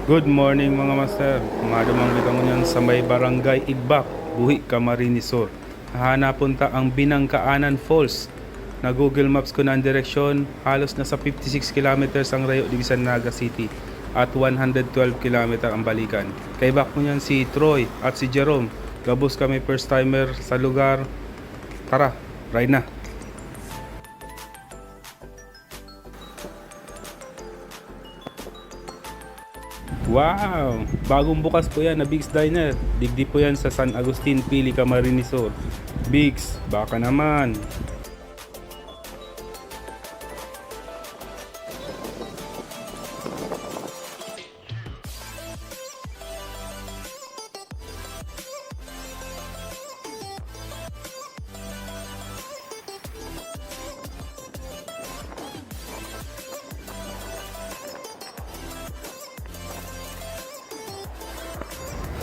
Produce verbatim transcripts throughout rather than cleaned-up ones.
Good morning, mga master. Madumang kita ngunyan sa may Barangay Igbak, Buhi, Camarines Sur. Hahanapon ta ang Binangkaanan Falls. Na-Google Maps ko na ang direksyon, halos nasa fifty-six kilometers ang rayo digdi sa Naga City at one hundred twelve kilometer ang balikan. Kaibak ko niyan si Troy at si Jerome. Gabos kami first timer sa lugar. Tara, ride na! Wow! Bagong bukas po yan na Big's Diner. Digdi po yan sa San Agustin, Pili, Camarines Sur. Big's, baka naman.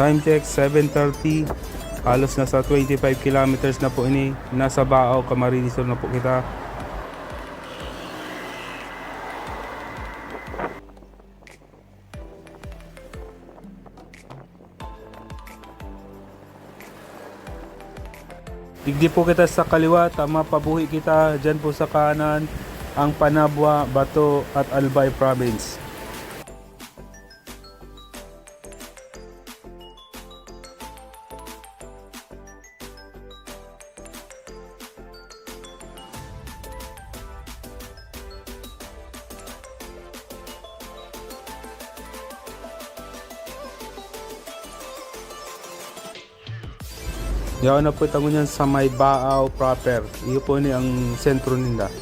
Time check, seven thirty. Halos nasa twenty-five kilometers na po ini. Nasa Baao, Camarines Sur na po kita. Digdi po kita sa kaliwa, tama, pabuhi kita. Diyan po sa kanan, ang Panabwa, Bato at Albay Province. Yaon na po ta ngunyan sa may Baao proper. Iyo po ni ang sentro ninda.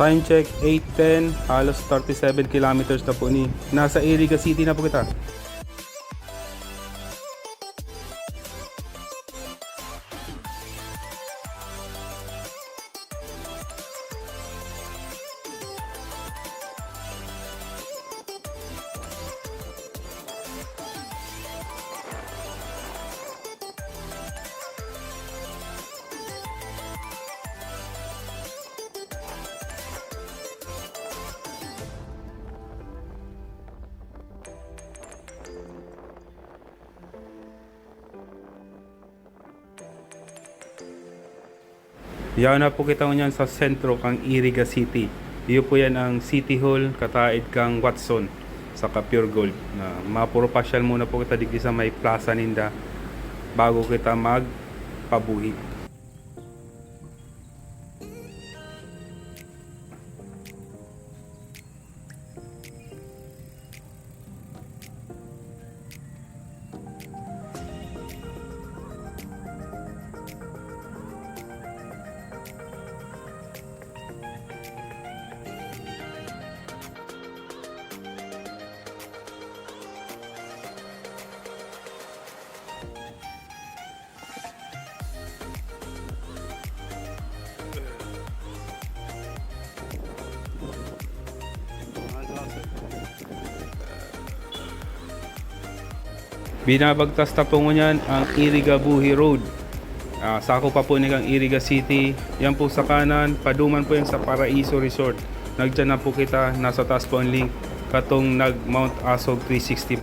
Time check, eight ten, halos thirty-seven kilometers na po ni. Nasa Iriga City na po kita. Yaon na po kita ngunyan sa sentro kan Iriga City. Iyo po yan ang City Hall, kataed kan Watson, saka Pure Gold. Na mapuro pasyal muna po kita digdi sa may plaza ninda bago kita magpabuhi. Binabagtas ta po ngunyan ang Irigabuhi Road. Ah, sako pa po ni kang Iriga City. Yan po sa kanan, paduman po yan sa Paraiso Resort. Nagdiyan na po kita, nasa taas po ang link, katong nag Mount Asog three sixty.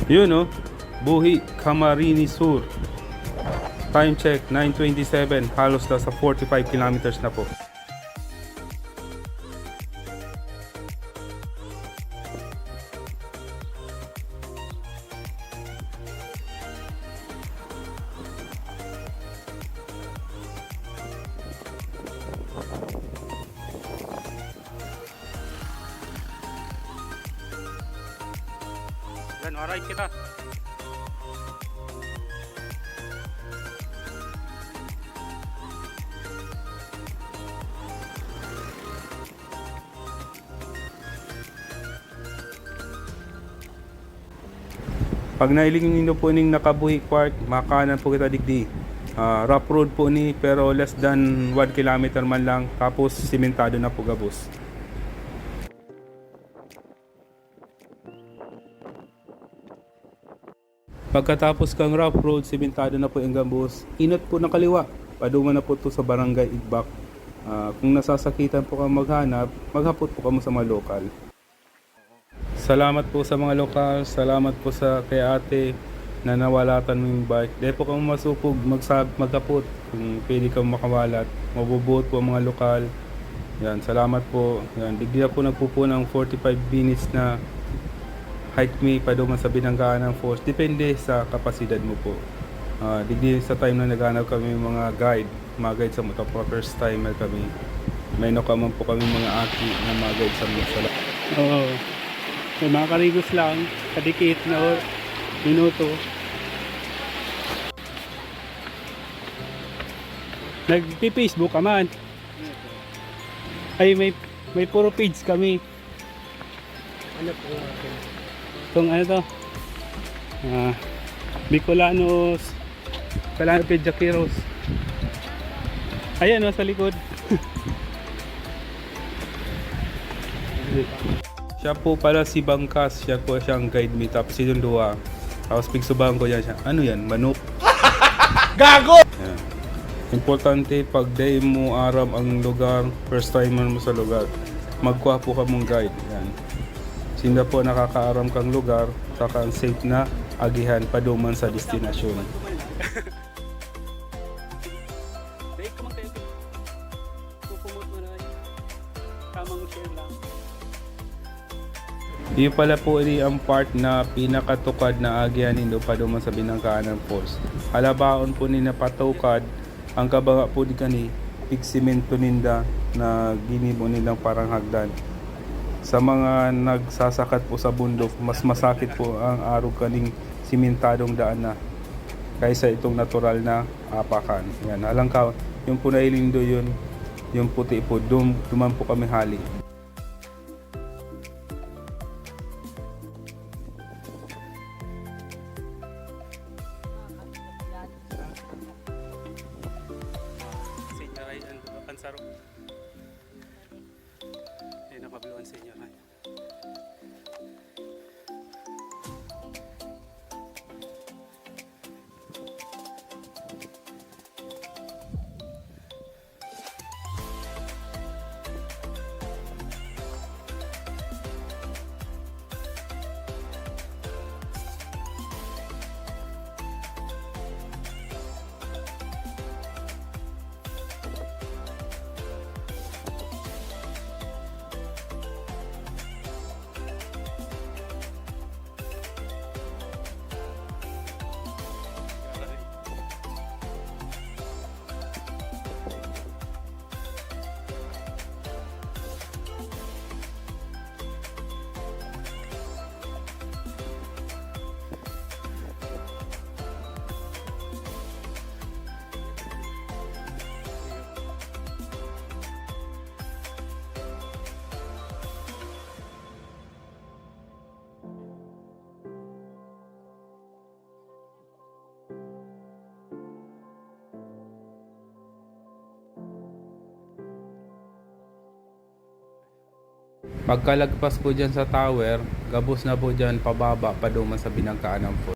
Yun, oh. Buhi, Camarines Sur. Time check, nine twenty-seven. Halos nasa forty-five kilometers na po. Yan, alright kita. Pag nahiling nindo po ning Nakabuhi Park, makakanan po kita digdi. Ah, rough road po ni, pero less than one kilometer man lang, tapos simentado na po gabos. Pagkatapos kang rough road, simentado na po yung gabos. Inot po ng kaliwa, paduman na po to sa Barangay Igbak. Ah, kung nasasakitan po kang maghanap, maghapot po kamo sa mga lokal. Salamat po sa mga lokal, salamat po sa kay ate na nawalatan mo yung bike. Dahil po kamo masupog, magsab-, maghapot kung pwede kamo makawalat. Mabubuot po ang mga lokal. Yan, salamat po. Yan, digdi ako nagpupunang forty-five minutes na hike mi paduman sa Binanggaan ng Falls. Depende sa kapasidad mo po. Ah, digdi sa time na naghanap kami mga guide, mga guide sa motor, first timer kami. May nakuha man po kami mga aki na mga guide sa mga sala. Oo. May mga karigos lang, kadikit na or-, minuto. Nagpi-Facebook ka man? Ay, may, may puro page kami. Ano po ang akin? Itong ano to? Ah, Bicolanos, Bicolano Page Jaqueros. Ayan, oh, sa likod. Siya po pala si Bangkas, siya po siyang guide mi, tapos yung duwa. Tapos pigsubahan ko yan siya, "Ano yan? Manok?" Gago! Yan. Importante, pag dai mo aram ang lugar, first timer mo sa lugar, magkuha po kamong guide. Yan. Sinda po nakakaaram kang lugar, saka ang safe na agihan paduman sa destinasyon. Break ko man kayo. Pupumot mo na. Tamang share lang. Iyo pala po ini ang part na pinakatukad na agihan nindo paduman sa Binanggaan ng Falls. Halabaon po ni napatukad, ang kabanga po ni kani, pigsemento ninda na ginibo nilang parang hagdan. Sa mga nagsasakat po sa bundok, mas masakit po ang arog kaning simentadong daan na kaysa itong natural na apakan. Yan, halangkaw, yung po nailindo yun, yung puti po, dum-, duman po kami hali. Senior ay ang, ang sarong. Ayun, nakablo ang senior ay. Pagkalagpas po dyan sa tower, gabos na po dyan pababa pa duman sa Binanggaan ng Falls.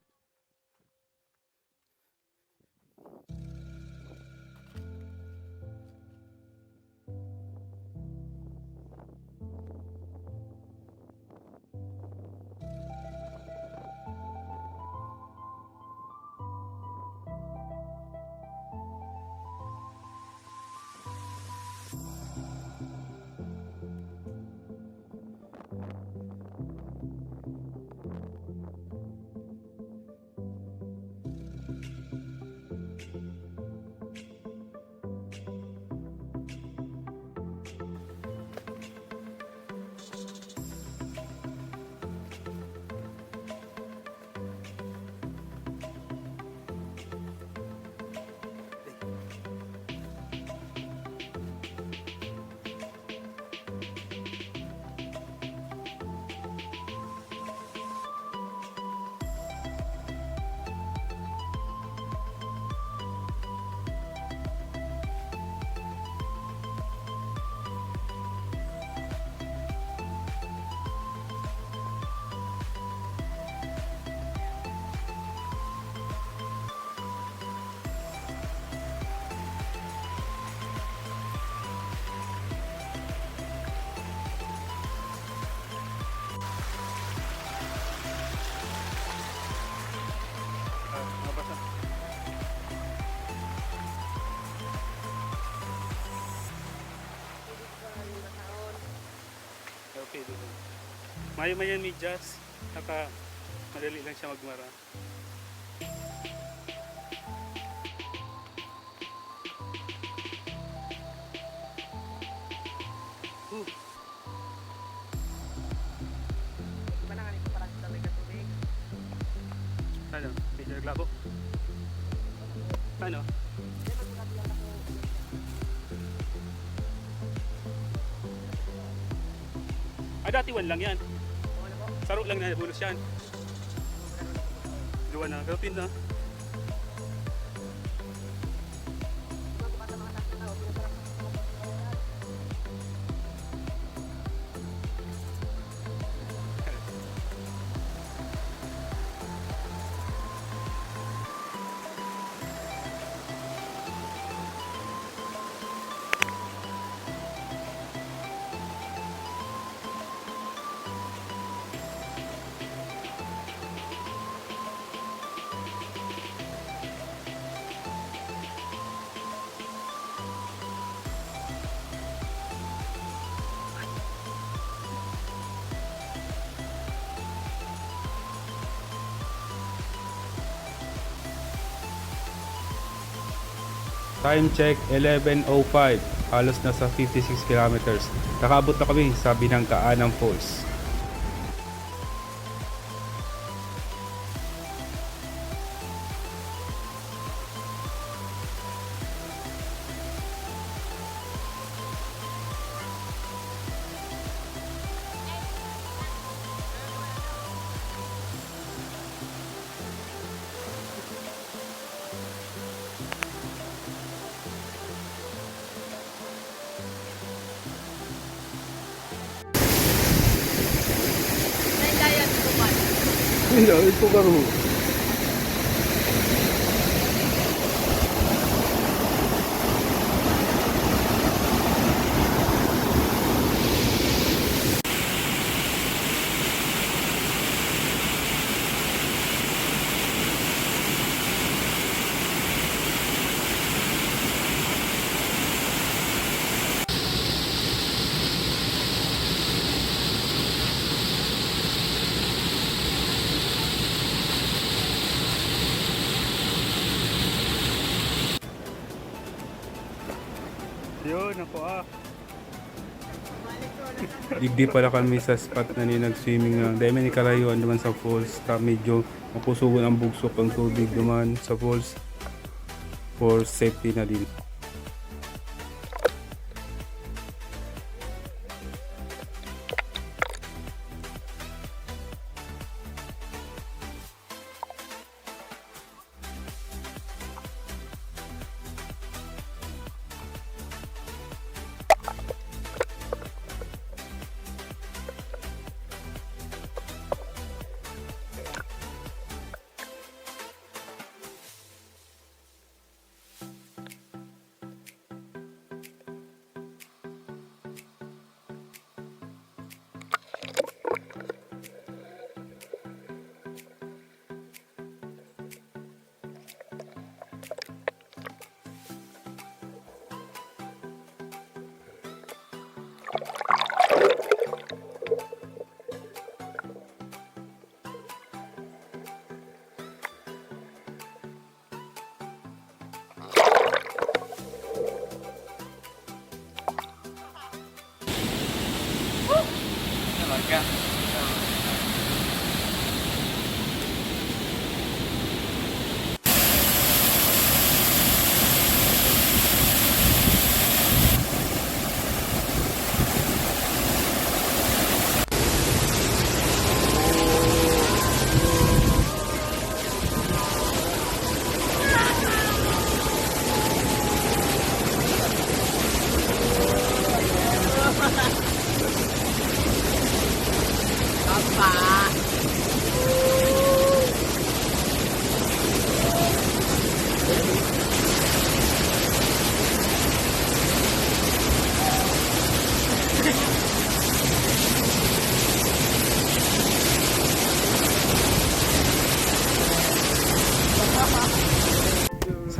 Mayo man yan medyas, saka madali lang siya magmara. Huh. Iba na nga nito, parang sa may katubig. Ano? Medyo naglabo? Ano? Ah, dati one lang yan. Saro lang na bulos yan. Duwa na. Pero pin na. Time check, eleven oh five. Halos nasa fifty-six kilometers. Nakaabot na kami sa Binangkaanan Falls. Hindi, ito garo. Yun, ako ah. Digdi pala kami sa spot na ni nag-swimming na. Dahil may nikalayo naman sa falls, ta medyo makusugon ang bugsok ang tubig duman sa falls for safety na din.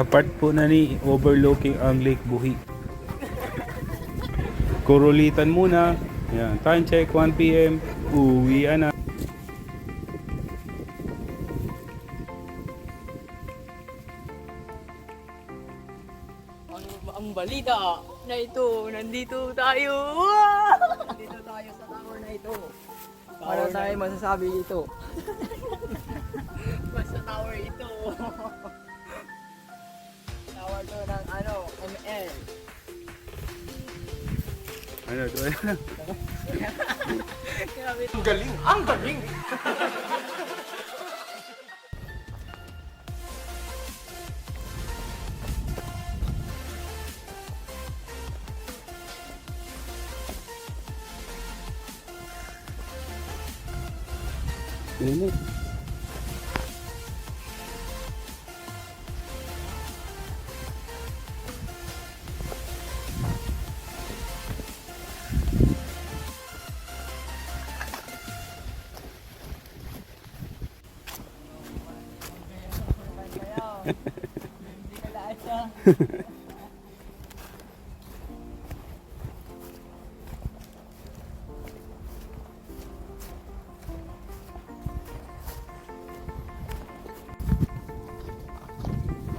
Sa part po na ni overlooking ang Lake Buhi. Kurulitan muna, Yan, time check, one P M. Uwi na. Ang, ang balita na ito, nandito tayo. Nandito tayo sa tower na ito. Ano tayo masasabi dito? Basta tower ito. Tower to ng ano, M L. Ano, ito na. Grabe. Ang galing! Ang galing! Init.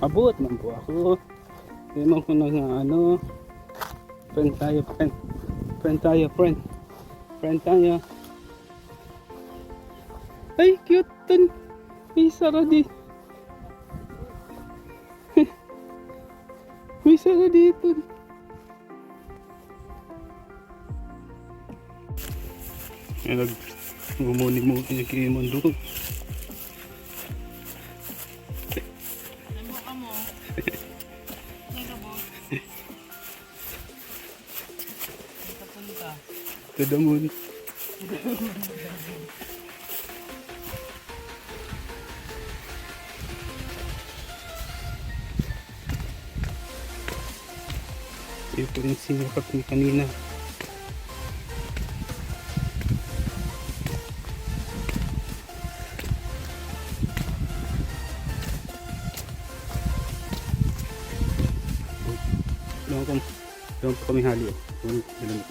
Abot man po ako. Di man ko na nga ano. Friend tayo, friend. Friend tayo, friend. Friend tayo. Ay, cute ton. May sara di. May sara di ton. Yan, nag-, mumuni-muni yung kiimon doon. Ano ka mo? Ano ka mo? Saan ka punta? To the moon. Ito yung sinakap ni kanina. Doon kami, doon po kami hali, oh. Doon, doon.